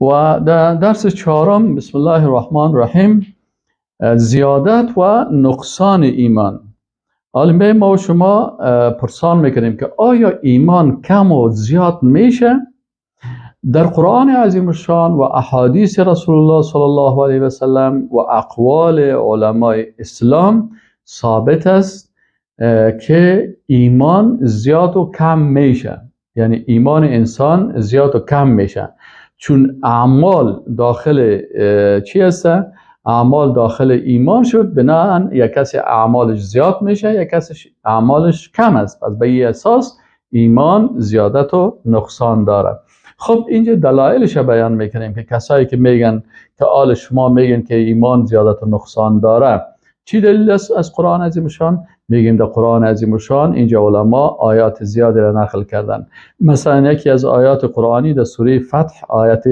و در درس چهارم، بسم الله الرحمن الرحیم، زیادت و نقصان ایمان. حالا ما و شما پرسان میکنیم که آیا ایمان کم و زیاد میشه؟ در قرآن عظیم الشان و احادیث رسول الله صلی الله علیه و سلم و اقوال علمای اسلام ثابت است که ایمان زیاد و کم میشه، یعنی ایمان انسان زیاد و کم میشه، چون اعمال داخل چی هست؟ اعمال داخل ایمان شد، بناهن یک کسی اعمالش زیاد میشه، یک کسی اعمالش کم است. پس به این اساس ایمان زیادت و نقصان داره. خب اینجا دلایلش بیان میکنیم که کسایی که میگن که آل شما میگن که ایمان زیادت و نقصان داره، چی دلیل است از قرآن عظیم الشان؟ میگیم در قرآن عظیم الشان اینجا علما آیات زیادی را نقل کردن. مثلا یکی از آیات قرآنی در سوره فتح آیت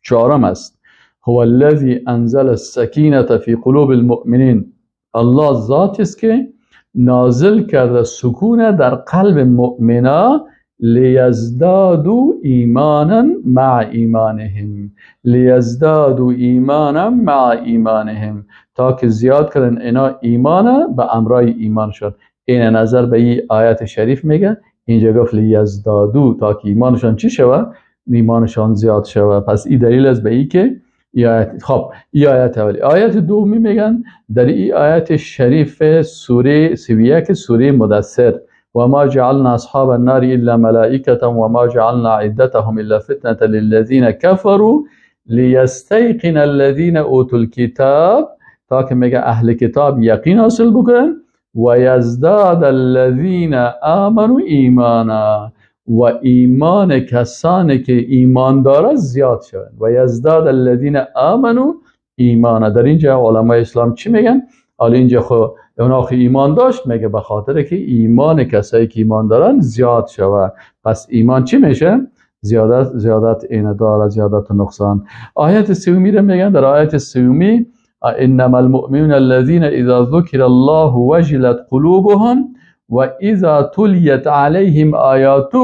4 است: هو الذی انزل السکینة فی قلوب المؤمنین. الله ذات است که نازل کرده سکون در قلب مؤمنا، لیزدادوا ایمانا مع ایمانهم، لیزدادوا ایمانا مع ایمانهم، تا که زیاد کردن اینا ایمان به امرای ایمان شد. این نظر به این آیت شریف میگه، اینجا گفت لیزدادو، تا که ایمانشان چی شوه؟ ایمانشان زیاد شوه. پس این دلیل است به این که آیت، خب این آیت اولی. آیت دومی میگن در این آیت شریف سوره 31 سوره مدثر: و ما جعلنا اصحاب النار الا ملائکة و ما جعلنا عدتهم الا فتنة للذین كفروا لیستیقن الذین اوتوا الکتاب، تا که میگه اهل کتاب یقین حاصل بکنن، و یزداد الذین آمنوا ایمانا، و ایمان کسانی که ایمان داره زیاد شوند. و یزداد الذین آمنوا ایمانا. در اینجا علمای اسلام چی میگن؟ حالا اینجا خو اونا که ایمان داشت، میگه به خاطر که ایمان کسایی که ایمان دارن زیاد شوه. پس ایمان چی میشه؟ زیادت اینه داره، زیادت و نقصان. آیت سومی رو میگن، در آیت سومی: انما المؤمنون الذين اذا ذکر الله وجلت قلوبهم و اذا تلیت علیهم آیاته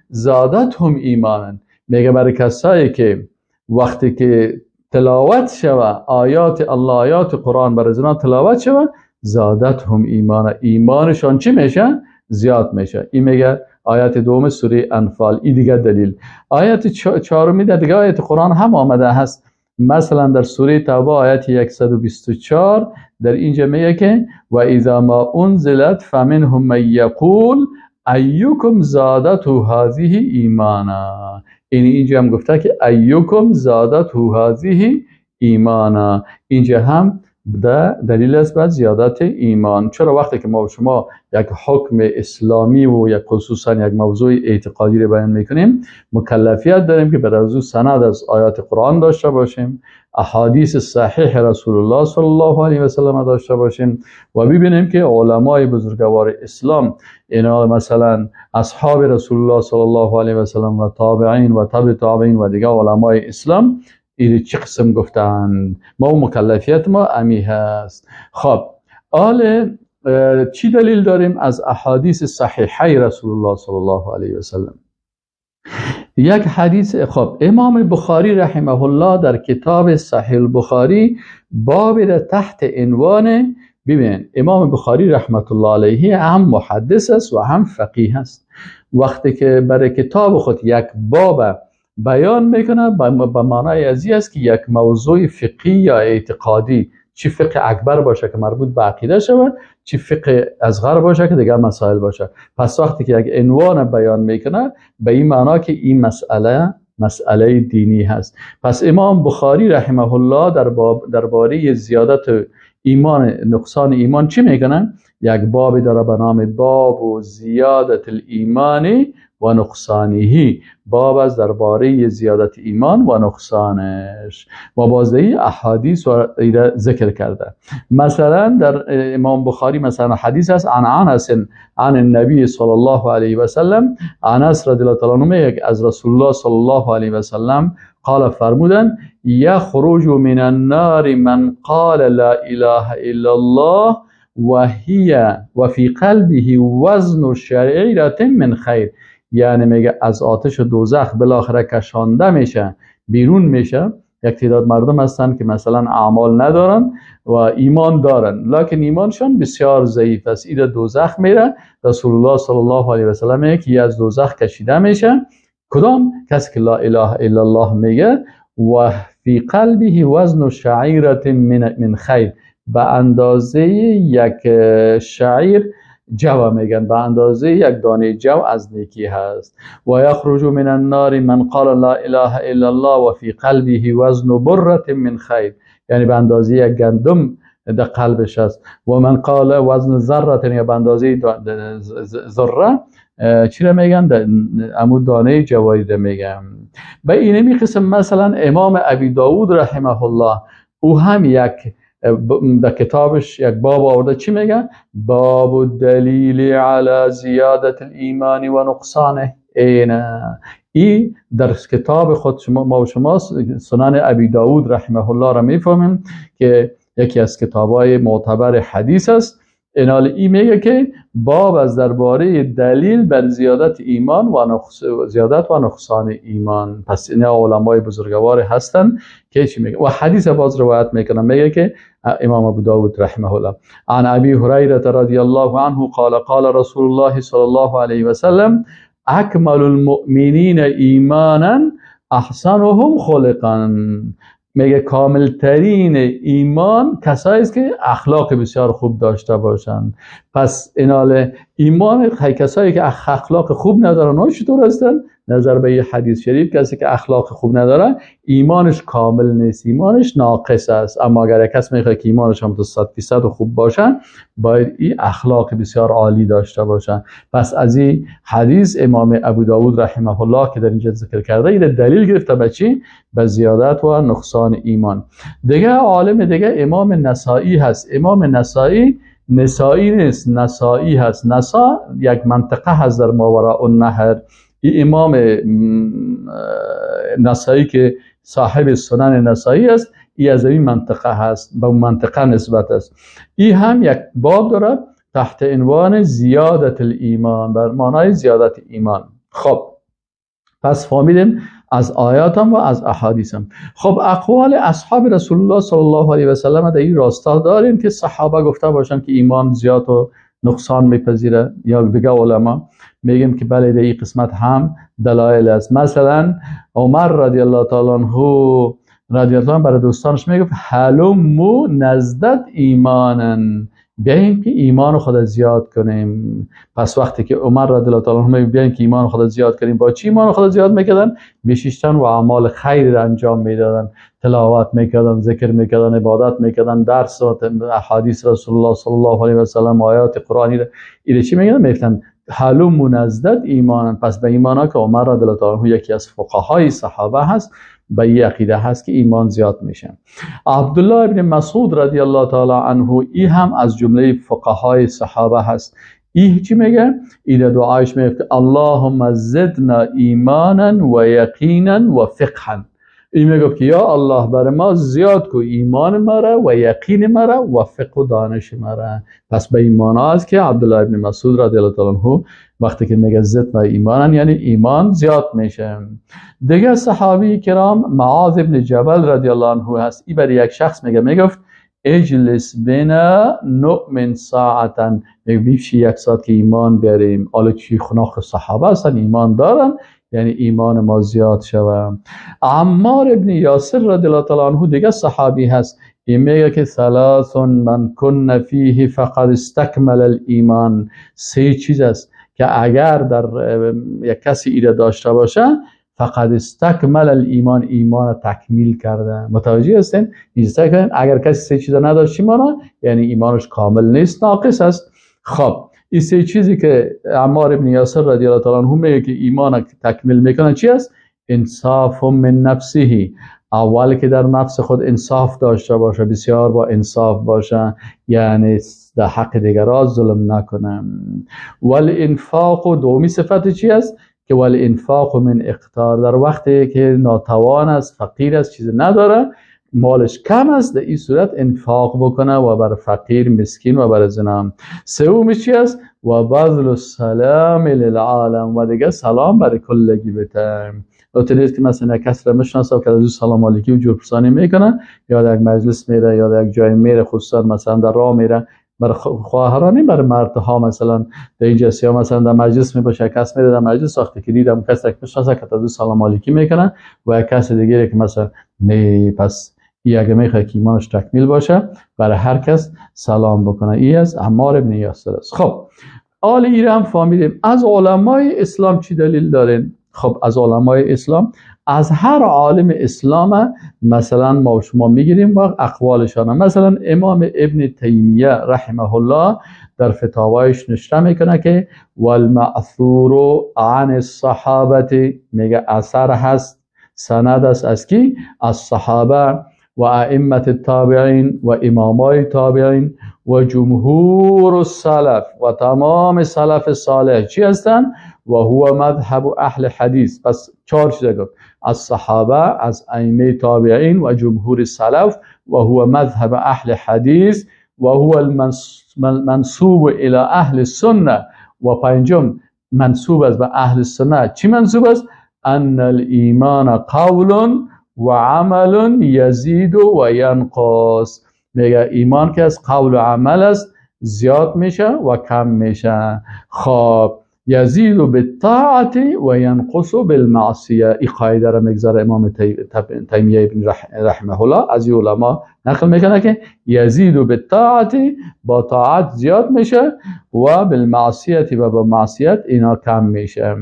زادتهم ایمانا. میگه برای کسایی که وقتی که تلاوت شوه آیات الله، آیات قرآن برای زنان تلاوت شوه، زادتهم ایمانا، ایمانشان چی میشه؟ زیاد میشه. این میگه آیت دوم سوره انفال. این دیگه دلیل. آیت چهارمی در دیگه آیت قرآن هم آمده هست، مثلا در سوره توبه آیت 124 در اینجا میگه که و اذا ما انزلت فمنهم من یقول ایکم زادته هذه ایمانا. این اینجا هم گفته که ایکم زادته هذه ایمانا. اینجا هم دلیل است بر زیادت ایمان. چرا وقتی که ما و شما یک حکم اسلامی و یک خصوصا یک موضوع اعتقادی رو بیان میکنیم، مکلفیت داریم که بر از او سند از آیات قرآن داشته باشیم، احادیث صحیح رسول الله صلی الله علیه و سلم داشته باشیم و ببینیم که علمای بزرگوار اسلام، اینا مثلا اصحاب رسول الله صلی الله علیه و سلم و تابعین و تبع تابعین و دیگه علمای اسلام ایره چه قسم گفتند. ما و مکلفیت ما امی هست. خب آل چی دلیل داریم از احادیث صحیحه رسول الله صلی الله علیه و سلم؟ یک حدیث، خب امام بخاری رحمه الله در کتاب صحیح البخاری باب را تحت عنوان، ببین امام بخاری رحمت الله علیه هم محدث است و هم فقیه است. وقتی که برای کتاب خود یک باب بیان میکنه، به معنای ازی است که یک موضوع فقهی یا اعتقادی، چی فقه اکبر باشه که مربوط به عقیده شود، چی فقه اصغر باشه که دیگر مسائل باشه. پس وقتی که یک عنوان بیان میکنه، به این معنا که این مسئله مسئله دینی هست. پس امام بخاری رحمه الله درباره زیادت ایمان، نقصان ایمان چی میکنن؟ یک بابی داره به نام باب و زیادت الایمان و نقصانه، باب از درباره زیادت ایمان و نقصانش و بازدهی احادیث و ذکر کرده. مثلا در امام بخاری مثلا حدیث است عن انس عن النبی صلی الله علیه و سلم، انس رضی الله تعالی عنه از رسول الله صلی الله علیه و سلم قال فرمودن یخرج من النار من قال لا اله الا الله وهي وفي قلبه وزن شعیرة من خیر. یعنی میگه از آتش دوزخ بالاخره کشانده میشه بیرون میشه. یک تعداد مردم هستن که مثلا اعمال ندارن و ایمان دارن، لکن ایمانشان بسیار ضعیف است، ایده دوزخ میره. رسول الله صلی الله علیه و سلم میگه که از دوزخ کشیده میشه کدام کسی که لا اله الا الله میگه و فی قلبه وزن شعیرة من خیر، به اندازه یک شعیر جو میگن، به اندازه یک دانه جو از نیکی هست. و یخرج من النار من قال لا اله الا الله و فی قلبه وزن بره من خیر، یعنی به اندازه یک گندم در قلبش هست. و من قال وزن ذره، یا به اندازه ذره چی را میگن؟ امو دانه جواری را میگن. به اینمی قسم مثلا امام ابی داود رحمه الله، او هم یک در کتابش یک باب آورده، چی میگه؟ باب دلیل علی زیادت الایمان و نقصانه. اینه ای در کتاب خود شما ما و شما سنن ابی داود رحمه الله را میفهمیم که یکی از کتابای معتبر حدیث است. اینال ای میگه که باب از درباره دلیل بر زیادت ایمان و زیادت و نقصان ایمان. پس اینا علمای بزرگوار هستن که چی میگه و حدیث باز روایت میکنه، میگه که امام ابو داود رحمه الله عن ابی هریره رضی الله عنه قال قال رسول الله صلی الله علیه و سلم اکمل المؤمنین ایمانا احسنهم خلقا. میگه کامل ترین ایمان کسایی است که اخلاق بسیار خوب داشته باشند. پس اینال ایمان کسایی که اخلاق خوب ندارن اونها چطور هستن؟ نظر به یه حدیث شریف کسی که اخلاق خوب نداره ایمانش کامل نیست، ایمانش ناقص است. اما اگر کس میخواد که ایمانش هم تا 100% خوب باشه، باید این اخلاق بسیار عالی داشته باشه. پس از این حدیث امام ابو داود رحمه الله که در اینجا ذکر کرده، این دلیل گرفته به چی؟ به زیادت و نقصان ایمان. دیگه عالم دیگه امام نسائی هست. امام نسائی، نسائی نیست، نسائی هست. نسا یک منطقه هست در ماوراء النهر. این امام نسائی که صاحب سنن نسائی است، ای از این منطقه هست، به منطقه نسبت است. ای هم یک باب داره تحت عنوان زیادت الایمان، بر معنای زیادت ایمان. خب پس فهمیدیم از آیاتم و از احادیثم. خب اقوال اصحاب رسول الله صلی الله علیه و سلم در این راستا داریم که صحابه گفته باشن که ایمان زیاد و نقصان میپذیره، یا دیگه علما میگیم که بله در این قسمت هم دلایل است. مثلا عمر رضی الله تعالی عنه رضی الله عنه برای دوستانش میگفت هلمو نزدد ایمانن، بیایم که ایمان خود زیاد کنیم. پس وقتی که عمر رضی الله تعالی عنه میگه بیایم که ایمان خود زیاد کنیم، با چی ایمان خود زیاد میکردن؟ میشیشتن و اعمال خیر را انجام میدادن، تلاوت میکردن، ذکر میکردن، عبادت میکردن، درس و احادیث رسول الله صلی الله علیه و سلم، آیات قرآنی را اینا چی میگن؟ میگفتن هلمو نزدد ایمانن. پس به ایمانا که عمر رضی الله تعالی عنه یکی از فقهای صحابه هست، به این عقیده هست که ایمان زیاد میشه. عبدالله ابن مسعود رضی الله تعالی عنه، ای هم از جمله فقهای صحابه هست. ای چی میگه؟ ای در دعایش میگه که اللهم زدنا ایمانا و یقینا و فقها. ای میگه که یا الله بر ما زیاد کو ایمان مرا و یقین مرا و فقه و دانش مرا. پس به ایمان هست که عبدالله ابن مسعود رضی الله تعالی عنه وقتی که میگه زدنا ایمانا، یعنی ایمان زیاد میشه. دیگه صحابی کرام معاذ ابن جبل رضی الله عنه هست. ای برای یک شخص میگه، میگفت اجلس بنا نؤمن ساعتا، میگه بیشی یک ساعت که ایمان بیاریم. حالا چی خناخ صحابه هستن، ایمان دارن، یعنی ایمان ما زیاد شوه. عمار ابن یاسر رضی الله تعالی عنه دیگه صحابی هست. این میگه که ثلاث من کن فیه فقد استکمل الایمان. سه چیز است که اگر در یک کسی ایره داشته باشه فقد استکمل الایمان، ایمان تکمیل کرده. متوجه هستین؟ اینجا اگر کسی سه چیز نداشت ایمان، یعنی ایمانش کامل نیست، ناقص است. خب این سه چیزی که عمار ابن یاسر رضی الله تعالی عنه میگه که ایمان تکمیل میکنه چی است؟ انصاف من نفسه. اول که در نفس خود انصاف داشته باشه، بسیار با انصاف باشه، یعنی در حق دیگران ظلم نکنه. والانفاق، دومی صفت چی است؟ که والانفاق من اقتار، در وقتی که ناتوان است، فقیر است، چیز نداره، مالش کم است، در این صورت انفاق بکنه و بر فقیر، مسکین و بر زنام. سومی چی است؟ و بذل السلام للعالم، و دیگه سلام بر کلگی بته. نیست که مثلا کس را میشناسه و که از سلام علیکی و جور پرسانی میکنه، یا در یک مجلس میره یا در یک جای میره، خصوصا مثلا در راه میره، بر خواهرانی، بر مردها مثلا در اینجا یا مثلا در مجلس میباشه، کس میره در مجلس وقتی که دیدم کس را میشناسه که از سلام علیکی میکنه و کس دیگه که مثلا نه، پس ای اگه میخواد که ایمانش تکمیل باشه برای هر کس سلام بکنه. ای از عمار ابن یاسر است. خب آل ایره هم فهمیدیم. از علمای اسلام چی دلیل دارین؟ خب از علمای اسلام، از هر عالم اسلام مثلا ما شما میگیریم و اقوالشان. مثلا امام ابن تیمیه رحمه الله در فتاوایش نشته میکنه که والمأثور عن الصحابه، میگه اثر هست، سند است از کی؟ از صحابه و ائمه التابعین و امامای تابعین و جمهور السلف و تمام سلف صالح چی هستن؟ و هو مذهب اهل حدیث. پس چهار چیز گفت: از صحابه، از ائمه تابعین و جمهور سلف، و هو مذهب اهل حدیث و هو المنسوب الى اهل السنه. و پنجم منسوب است به اهل سنت. چی منسوب است؟ ان الایمان قول و عمل یزید و ینقص. میگه ایمان که از قول و عمل است، زیاد میشه و کم میشه. خب یزید بالطاعت و ینقص بالمعصیه. این قاعده را میگذاره امام تیمیه ابن رحمه الله، از علما نقل میکنه که یزید بالطاعت، با طاعت زیاد میشه، و بالمعصیت و با معصیت اینا کم میشه.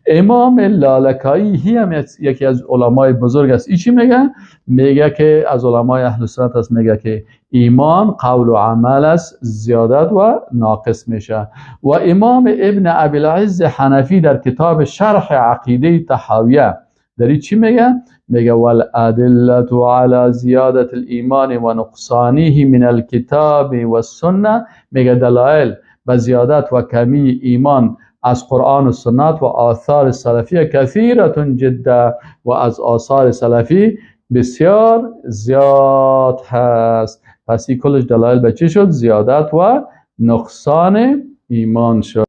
امام لالکایی هم یکی از علمای بزرگ است. ای چی میگه؟ میگه که از علمای اهل سنت است، میگه که ایمان قول و عمل است، زیادت و ناقص میشه. و امام ابن ابی العز حنفی در کتاب شرح عقیده طحاویه در چی میگه؟ میگه والادله علی زیادت الایمان و نقصانه من الکتاب و السنه. میگه دلایل به زیادت و کمی ایمان از قرآن و سنت و آثار سلفی کثیرة جدا، و از آثار سلفی بسیار زیاد هست. پس این کلش دلایل به چی شد؟ زیادت و نقصان ایمان شد.